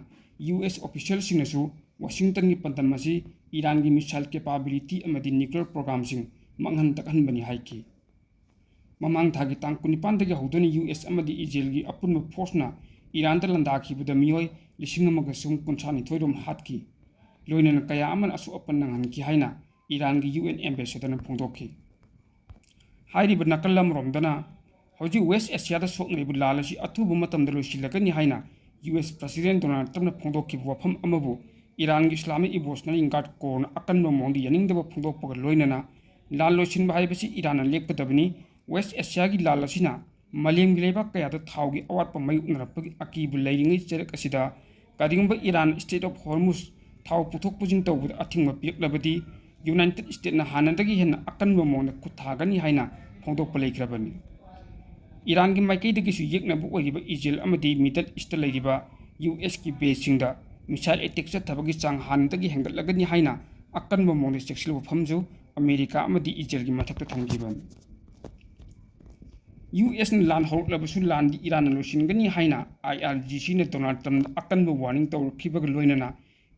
ꯌꯨ ꯑꯦꯁ ꯑꯣꯐꯤꯁꯤꯌꯦꯜꯁꯤꯡꯅꯁꯨ ꯋꯥꯁꯤꯡꯇꯟꯒꯤ ꯄꯥꯟꯗꯝ ꯑꯁꯤ ꯏꯔꯥꯟꯒꯤ ꯃꯤꯁꯥꯏꯜ ꯀꯦꯄꯥꯕꯤꯂꯤꯇꯤ ꯑꯃꯗꯤ ꯅ꯭ꯌꯨꯀ꯭ꯂꯤꯌꯔ ꯄ꯭ꯔꯣꯒ꯭ꯔꯥꯝꯁꯤꯡ ꯃꯥꯡꯍꯟ ꯇꯥꯛꯍꯟꯕꯅꯤ ꯍꯥꯏꯈꯤ꯫ ꯃꯃꯥꯡ ꯊꯥꯒꯤ ꯇꯥꯡ ꯀꯨꯟꯅꯤꯄꯥꯟꯗꯒꯤ ꯍꯧꯗꯨꯅ ꯌꯨ ꯑꯦꯁ ꯑꯃꯗꯤ ꯏꯖꯔꯦꯜꯒꯤ ꯑꯄꯨꯟꯕ ꯐꯣꯔꯁꯅ ꯏꯔꯥꯟꯗ ꯂꯥꯟꯗꯥꯈꯤꯕꯗ ꯃꯤꯑꯣꯏ ꯂꯤꯁꯤꯡ ꯑꯃꯒ ꯆꯍꯨꯝ ꯀꯨꯟꯊ꯭ꯔꯥ ꯅꯤꯊꯣꯏ ꯔꯣꯝ ꯍꯥꯠꯈꯤ꯫ ꯂꯣꯏꯅꯅ ꯀꯌꯥ ꯑꯃꯅ ꯑꯁꯣꯛ ꯑꯄꯟ ꯅꯪꯍꯟꯈꯤ ꯍꯥꯏꯅ ꯏꯔꯥꯟꯒꯤ ꯌꯨ ꯑꯦꯟ ꯑꯦꯝꯕꯦꯁꯦꯗꯔꯅ ꯐꯣꯡꯗꯣꯛꯈꯤ꯫ ꯍꯥꯏꯔꯤꯕ ꯅꯥꯀꯜ ꯑꯃꯔꯣꯝꯗꯅ ꯍꯧꯖꯤꯛ ꯋꯦꯁ ꯑꯦꯁꯤꯌꯥꯗ ꯁꯣꯛꯅꯔꯤꯕ ꯂꯥꯜ ꯑꯁꯤ ꯑꯊꯨꯕ ꯃꯇꯝꯗ ꯂꯣꯏꯁꯤꯜꯂꯒꯅꯤ ꯍꯥꯏꯅ ꯌꯨ ꯑꯦꯁ ꯄ꯭ꯔꯁꯤꯗꯦꯟ ꯗꯣꯅꯥꯜꯗ ꯇ꯭ꯔꯝꯞꯅ ꯐꯣꯡꯗꯣꯛꯈꯤꯕ ꯋꯥꯐꯝ ꯑꯃꯕꯨ ꯏꯔꯥꯟꯒꯤ ꯏꯁꯂꯥꯃꯤꯛ ꯔꯤꯚꯣꯂꯨꯁꯅꯔꯤ ꯒꯥꯔꯗ ꯀꯣꯔꯅ ꯑꯀꯟꯕ ꯃꯑꯣꯡꯗ ꯌꯥꯅꯤꯡꯗꯕ ꯐꯣꯡꯗꯣꯛꯄꯒ ꯂꯣꯏꯅꯅ ꯂꯥꯟ ꯂꯣꯏꯁꯤꯟꯕ ꯍꯥꯏꯕꯁꯤ ꯏꯔꯥꯟꯅ ꯂꯦꯞꯀꯗꯕꯅꯤ꯫ ꯋꯦꯁ ꯑꯦꯁꯤꯌꯥꯒꯤ ꯂꯥꯜ ꯑꯁꯤꯅ ꯃꯥꯂꯦꯝꯒꯤ ꯂꯩꯕꯥꯛ ꯀꯌꯥꯗ ꯊꯥꯎꯒꯤ ꯑꯋꯥꯠꯄ ꯃꯥꯌꯣꯛꯅꯔꯛꯄꯒꯤ ꯑꯀꯤꯕ ꯂꯩꯔꯤꯉꯩ ꯆꯩꯔꯛ ꯑꯁꯤꯗ ꯀꯔꯤꯒꯨꯝꯕ ꯏꯔꯥꯟ ꯁ꯭ꯇ꯭ꯔꯦꯠ ꯑꯣꯐ ꯍꯣꯔꯃꯨꯖ ꯊꯥꯎ ꯄꯨꯊꯣꯛ ꯄꯨꯁꯤꯟ ꯇꯧꯕꯗ ꯑꯊꯤꯡꯕ ꯄꯤꯔꯛꯂꯕꯗꯤ ꯌꯨꯅꯥꯏꯇꯦꯗ ꯁ꯭ꯇꯦꯠꯅ ꯍꯥꯟꯅꯗꯒꯤ ꯍꯦꯟꯅ ꯑꯀꯟꯕ ꯃꯑꯣꯡꯗ ꯈꯨꯠ ꯊꯥꯒꯅꯤ ꯍꯥꯏꯅ ꯐꯣꯡꯗꯣꯛꯄ ꯂꯩꯈ꯭ꯔꯕꯅꯤ꯫ ꯏꯔꯥꯟꯒꯤ ꯃꯥꯏꯀꯩꯗꯒꯤꯁꯨ ꯌꯦꯛꯅꯕ ꯑꯣꯏꯔꯤꯕ ꯏꯖꯔꯦꯜ ꯑꯃꯗꯤ ꯃꯤꯗꯜ ꯏꯁꯇ ꯂꯩꯔꯤꯕ ꯌꯨ ꯑꯦꯁꯀꯤ ꯕꯦꯁꯁꯤꯡꯗ ꯃꯤꯁꯥꯏꯜ ꯑꯦꯇꯦꯛ ꯆꯠꯊꯕꯒꯤ ꯆꯥꯡ ꯍꯥꯟꯅꯗꯒꯤ ꯍꯦꯟꯒꯠꯂꯒꯅꯤ ꯍꯥꯏꯅ ꯑꯀꯟꯕ ꯃꯑꯣꯡꯗ ꯆꯦꯛꯁꯤꯜ ꯋꯥꯐꯝꯁꯨ ꯑꯃꯦꯔꯤꯀꯥ ꯑꯃꯗꯤ ꯏꯖꯔꯦꯜꯒꯤ ꯃꯊꯛꯇ ꯊꯝꯈꯤꯕꯅꯤ꯫ ꯌꯨ ꯑꯦꯁꯅ ꯂꯥꯟ ꯍꯧꯔꯛꯂꯕꯁꯨ ꯂꯥꯟꯗꯤ ꯏꯔꯥꯟꯅ ꯂꯣꯏꯁꯤꯟꯒꯅꯤ ꯍꯥꯏꯅ ꯑꯥꯏ ꯑꯥꯔ ꯖꯤ ꯁꯤꯅ ꯗꯣꯅꯥꯜꯗ ꯇ꯭ꯔꯝꯞ ꯑꯀꯟꯕ ꯋꯥꯔꯅꯤꯡ ꯇꯧꯔꯛꯈꯤꯕꯒ ꯂꯣꯏꯅꯅ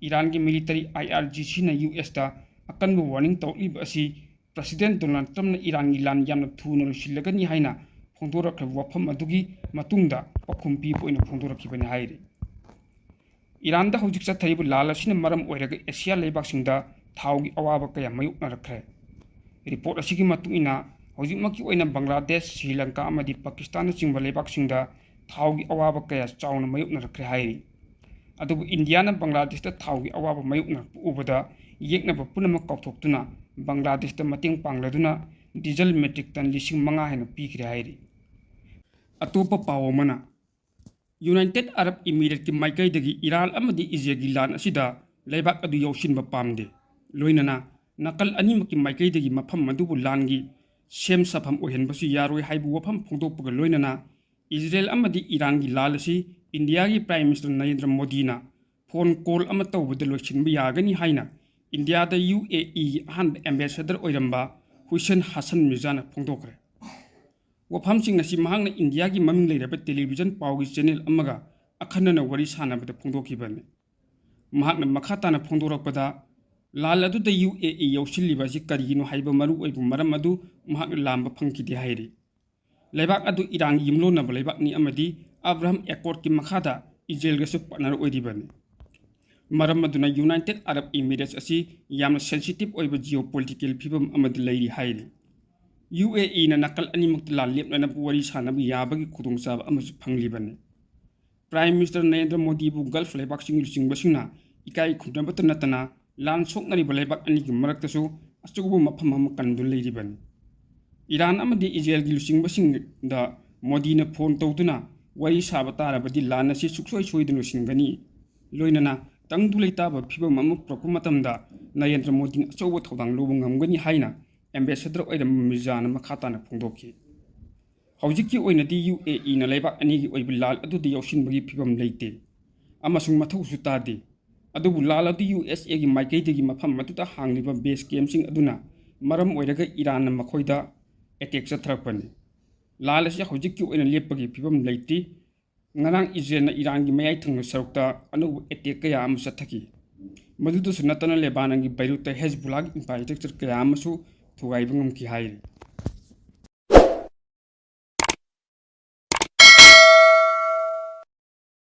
ꯏꯔꯥꯟꯒꯤ ꯃꯤꯂꯤꯇꯔꯤ ꯑꯥꯏ ꯑꯥꯔ ꯖꯤ ꯁꯤꯅ ꯌꯨ ꯑꯦꯁꯇ ꯑꯀꯟꯕ ꯋꯥꯔꯅꯤꯡ ꯇꯧꯔꯛꯂꯤꯕ ꯑꯁꯤ ꯄ꯭ꯔꯁꯤꯗꯦꯟ ꯗꯣꯅꯥꯜꯗ ꯇ꯭ꯔꯝꯞꯅ ꯏꯔꯥꯟꯒꯤ ꯂꯥꯟ ꯌꯥꯝꯅ ꯊꯨꯅ ꯂꯣꯏꯁꯤꯜꯂꯒꯅꯤ ꯍꯥꯏꯅ ꯐꯣꯡꯗꯣꯔꯛꯈ꯭ꯔꯕ ꯋꯥꯐꯝ ꯑꯗꯨꯒꯤ ꯃꯇꯨꯡꯗ ꯄꯥꯎꯈꯨꯝ ꯄꯤꯕ ꯑꯣꯏꯅ ꯐꯣꯡꯗꯣꯔꯛꯈꯤꯕꯅꯤ ꯍꯥꯏꯔꯤ꯫ ꯏꯔꯥꯟꯗ ꯍꯧꯖꯤꯛ ꯆꯠꯊꯔꯤꯕ ꯂꯥꯜ ꯑꯁꯤꯅ ꯃꯔꯝ ꯑꯣꯏꯔꯒ ꯑꯦꯁꯤꯌꯥ ꯂꯩꯕꯥꯛꯁꯤꯡꯗ ꯊꯥꯎꯒꯤ ꯑꯋꯥꯕ ꯀꯌꯥ ꯃꯥꯌꯣꯛꯅꯔꯛꯈ꯭ꯔꯦ꯫ ꯔꯤꯄꯣꯔꯠ ꯑꯁꯤꯒꯤ ꯃꯇꯨꯡ ꯏꯟꯅ, ꯍꯧꯖꯤꯛꯃꯛꯀꯤ ꯑꯣꯏꯅ ꯕꯪꯒ꯭ꯂꯥꯗꯦꯁ, ꯁ꯭ꯔꯤ ꯂꯪꯀꯥ ꯑꯃꯗꯤ ꯄꯥꯀꯤꯁꯇꯥꯟꯅꯆꯤꯡꯕ ꯂꯩꯕꯥꯛꯁꯤꯡꯗ ꯊꯥꯎꯒꯤ ꯑꯋꯥꯕ ꯀꯌꯥ ꯆꯥꯎꯅ ꯃꯥꯌꯣꯛꯅꯔꯛꯈ꯭ꯔꯦ ꯍꯥꯏꯔꯤ꯫ ꯑꯗꯨꯕꯨ ꯏꯟꯗꯤꯌꯥꯅ ꯕꯪꯒ꯭ꯂꯥꯗꯦꯁꯇ ꯊꯥꯎꯒꯤ ꯑꯋꯥꯕ ꯃꯥꯌꯣꯛꯅꯔꯛꯄ ꯎꯕꯗ ꯌꯦꯛꯅꯕ ꯄꯨꯝꯅꯃꯛ ꯀꯥꯎꯊꯣꯛꯇꯨꯅ ꯕꯪꯒ꯭ꯂꯥꯗꯦꯁꯇ ꯃꯇꯦꯡ ꯄꯥꯡꯂꯗꯨꯅ ꯗꯤꯖꯜ ꯃꯦꯇ꯭ꯔꯤꯛ ꯇꯟ ꯂꯤꯁꯤꯡ ꯃꯉꯥ ꯍꯦꯟꯅ ꯄꯤꯈ꯭ꯔꯦ ꯍꯥꯏꯔꯤ꯫ ꯑꯇꯣꯞꯄ ꯄꯥꯎ ꯑꯃꯅ, ꯌꯨꯅꯥꯏꯇꯦꯗ ꯑꯔꯕ ꯏꯃꯤꯔꯦꯠꯀꯤ ꯃꯥꯏꯀꯩꯗꯒꯤ ꯏꯔꯥꯟ ꯑꯃꯗꯤ ꯏꯖꯔꯦꯜꯒꯤ ꯂꯥꯟ ꯑꯁꯤꯗ ꯂꯩꯕꯥꯛ ꯑꯗꯨ ꯌꯥꯎꯁꯤꯟꯕ ꯄꯥꯝꯗꯦ꯫ ꯂꯣꯏꯅꯅ ꯅꯥꯀꯜ ꯑꯅꯤꯃꯛꯀꯤ ꯃꯥꯏꯀꯩꯗꯒꯤ ꯃꯐꯝ ꯑꯗꯨꯕꯨ ꯂꯥꯟꯒꯤ ꯁꯦꯝ ꯁꯥꯐꯝ ꯑꯣꯏꯍꯟꯕꯁꯨ ꯌꯥꯔꯣꯏ ꯍꯥꯏꯕ ꯋꯥꯐꯝ ꯐꯣꯡꯗꯣꯛꯄꯒ ꯂꯣꯏꯅꯅ ꯏꯖꯔꯦꯜ ꯑꯃꯗꯤ ꯏꯔꯥꯟꯒꯤ ꯂꯥꯜ ꯑꯁꯤ ꯏꯟꯗꯤꯌꯥꯒꯤ ꯄ꯭ꯔꯥꯏꯝ ꯃꯤꯅꯤꯁꯇꯔ ꯅꯔꯦꯟꯗ꯭ꯔ ꯃꯣꯗꯤꯅ ꯐꯣꯟ ꯀꯣꯜ ꯑꯃ ꯇꯧꯕꯗ ꯂꯣꯏꯁꯤꯟꯕ ꯌꯥꯒꯅꯤ ꯍꯥꯏꯅ ꯏꯟꯗꯤꯌꯥꯗ ꯌꯨ ꯑꯦ ꯏꯒꯤ ꯑꯍꯥꯟꯕ ꯑꯦꯝꯕꯦꯁꯦꯗꯔ ꯑꯣꯏꯔꯝꯕ ꯍꯨꯏꯁꯦꯟ ꯍꯁꯟ ꯃꯤꯔꯖꯥꯅ ꯐꯣꯡꯗꯣꯛꯈ꯭ꯔꯦ꯫ ꯋꯥꯐꯝꯁꯤꯡ ꯑꯁꯤ ꯃꯍꯥꯛꯅ ꯏꯟꯗꯤꯌꯥꯒꯤ ꯃꯃꯤꯡ ꯂꯩꯔꯕ ꯇꯦꯂꯤꯚꯤꯖꯟ ꯄꯥꯎꯒꯤ ꯆꯦꯅꯦꯜ ꯑꯃꯒ ꯑꯈꯟꯅꯅ ꯋꯥꯔꯤ ꯁꯥꯟꯅꯕꯗ ꯐꯣꯡꯗꯣꯛꯈꯤꯕꯅꯤ꯫ ꯃꯍꯥꯛꯅ ꯃꯈꯥ ꯇꯥꯅ ꯐꯣꯡꯗꯣꯔꯛꯄꯗ, ꯂꯥꯜ ꯑꯗꯨꯗ ꯌꯨ ꯑꯦ ꯏ ꯌꯥꯎꯁꯤꯜꯂꯤꯕ ꯑꯁꯤ ꯀꯔꯤꯒꯤꯅꯣ ꯍꯥꯏꯕ ꯃꯔꯨꯑꯣꯏꯕ ꯃꯔꯝ ꯑꯗꯨ ꯃꯍꯥꯛꯅ ꯂꯥꯝꯕ ꯐꯪꯈꯤꯗꯦ ꯍꯥꯏꯔꯤ꯫ ꯂꯩꯕꯥꯛ ꯑꯗꯨ ꯏꯔꯥꯟꯒꯤ ꯌꯨꯝꯂꯣꯟꯅꯕ ꯂꯩꯕꯥꯛꯅꯤ ꯑꯃꯗꯤ ꯑꯕ꯭ꯔꯥꯍꯝ ꯑꯦꯀꯣꯔꯗꯀꯤ ꯃꯈꯥꯗ ꯏꯖꯔꯦꯜꯒꯁꯨ ꯄꯥꯔꯠꯅꯔ ꯑꯣꯏꯔꯤꯕꯅꯤ꯫ ꯃꯔꯝ ꯑꯗꯨꯅ ꯌꯨꯅꯥꯏꯇꯦꯗ ꯑꯔꯕ ꯏꯃꯤꯔꯦꯠꯁ ꯑꯁꯤ ꯌꯥꯝꯅ ꯁꯦꯟꯁꯤꯇꯤꯚ ꯑꯣꯏꯕ ꯖꯤꯑꯣꯄꯣꯂꯤꯇꯤꯀꯦꯜ ꯐꯤꯕꯝ ꯑꯃꯗ ꯂꯩꯔꯤ ꯍꯥꯏꯔꯤ꯫ ꯌꯨ ꯑꯦ ꯏꯅ ꯅꯥꯀꯜ ꯑꯅꯤꯃꯛꯇ ꯂꯥꯟ ꯂꯦꯞꯅꯅꯕ ꯋꯥꯔꯤ ꯁꯥꯅꯕ ꯌꯥꯕꯒꯤ ꯈꯨꯗꯣꯡꯆꯥꯕ ꯑꯃꯁꯨ ꯐꯪꯂꯤꯕꯅꯤ꯫ ꯄ꯭ꯔꯥꯏꯝ ꯃꯤꯅꯤꯁꯇꯔ ꯅꯔꯦꯟꯗ꯭ꯔ ꯃꯣꯗꯤꯕꯨ ꯒꯜꯐ ꯂꯩꯕꯥꯛꯁꯤꯡꯒꯤ ꯂꯨꯆꯤꯡꯕꯁꯤꯡꯅ ꯏꯀꯥꯏ ꯈꯨꯝꯅꯕꯇ ꯅꯠꯇꯅ ꯂꯥꯟ ꯁꯣꯛꯅꯔꯤꯕ ꯂꯩꯕꯥꯛ ꯑꯅꯤꯒꯤ ꯃꯔꯛꯇꯁꯨ ꯑꯆꯧꯕ ꯃꯐꯝ ꯑꯃ ꯀꯟꯗꯨꯅ ꯂꯩꯔꯤꯕꯅꯤ꯫ ꯏꯔꯥꯟ ꯑꯃꯗꯤ ꯏꯖꯔꯦꯜꯒꯤ ꯂꯨꯆꯤꯡꯕꯁꯤꯡꯗ ꯃꯣꯗꯤꯅ ꯐꯣꯟ ꯇꯧꯗꯨꯅ ꯋꯥꯔꯤ ꯁꯥꯕ ꯇꯥꯔꯕꯗꯤ ꯂꯥꯟ ꯑꯁꯤ ꯁꯨꯡꯁꯣꯏ ꯁꯣꯏꯗꯅ ꯂꯣꯏꯁꯤꯟꯒꯅꯤ꯫ ꯂꯣꯏꯅꯅ ꯇꯪꯗꯨ ꯂꯩꯇꯥꯕ ꯐꯤꯕꯝ ꯑꯃ ꯄꯨꯔꯛꯄ ꯃꯇꯝꯗ ꯅꯔꯦꯟꯗ꯭ꯔ ꯃꯣꯗꯤꯅ ꯑꯆꯧꯕ ꯊꯧꯗꯥꯡ ꯂꯧꯕ ꯉꯝꯒꯅꯤ ꯍꯥꯏꯅ ꯑꯦꯝꯕꯦꯁꯦꯗꯔ ꯑꯣꯏꯔꯝꯕ ꯃꯤꯔꯖꯥꯅ ꯃꯈꯥ ꯇꯥꯅ ꯐꯣꯡꯗꯣꯛꯈꯤ꯫ ꯍꯧꯖꯤꯛꯀꯤ ꯑꯣꯏꯅꯗꯤ ꯌꯨ ꯑꯦ ꯏꯅ ꯂꯩꯕꯥꯛ ꯑꯅꯤꯒꯤ ꯑꯣꯏꯕ ꯂꯥꯜ ꯑꯗꯨꯗ ꯌꯥꯎꯁꯤꯟꯕꯒꯤ ꯐꯤꯕꯝ ꯂꯩꯇꯦ ꯑꯃꯁꯨꯡ ꯃꯊꯧꯁꯨ ꯇꯥꯗꯦ꯫ ꯑꯗꯨꯕꯨ ꯂꯥꯜ ꯑꯗꯨ ꯌꯨ ꯑꯦꯁ ꯑꯦꯒꯤ ꯃꯥꯏꯀꯩꯗꯒꯤ ꯃꯐꯝ ꯑꯗꯨꯗ ꯍꯥꯡꯂꯤꯕ ꯕꯦꯁ ꯀꯦꯝꯞꯁꯤꯡ ꯑꯗꯨꯅ ꯃꯔꯝ ꯑꯣꯏꯔꯒ ꯏꯔꯥꯟꯅ ꯃꯈꯣꯏꯗ ꯑꯦꯇꯦꯛ ꯆꯠꯊꯔꯛꯄꯅꯤ꯫ ꯂꯥꯜ ꯑꯁꯤ ꯍꯧꯖꯤꯛꯀꯤ ꯑꯣꯏꯅ ꯂꯦꯞꯄꯒꯤ ꯐꯤꯕꯝ ꯂꯩꯇꯦ꯫ ꯉꯔꯥꯡ ꯏꯖꯔꯦꯜꯅ ꯏꯔꯥꯟꯒꯤ ꯃꯌꯥꯏ ꯊꯪꯕ ꯁꯔꯨꯛꯇ ꯑꯅꯧꯕ ꯑꯦꯇꯦꯛ ꯀꯌꯥ ꯑꯃ ꯆꯠꯊꯈꯤ꯫ ꯃꯗꯨꯗꯁꯨ ꯅꯠꯇꯅ ꯂꯦꯕꯥꯅꯟꯒꯤ ꯕꯩꯔꯨꯠꯇ ꯍꯦꯖꯕꯨꯂꯥꯒꯤ ꯏꯟꯐ꯭ꯔꯥꯁ꯭ꯇ꯭ꯔꯛꯆꯔ ꯀꯌꯥ ꯑꯃꯁꯨ ꯊꯨꯒꯥꯏꯕ ꯉꯝꯈꯤ ꯍꯥꯏꯔꯤ꯫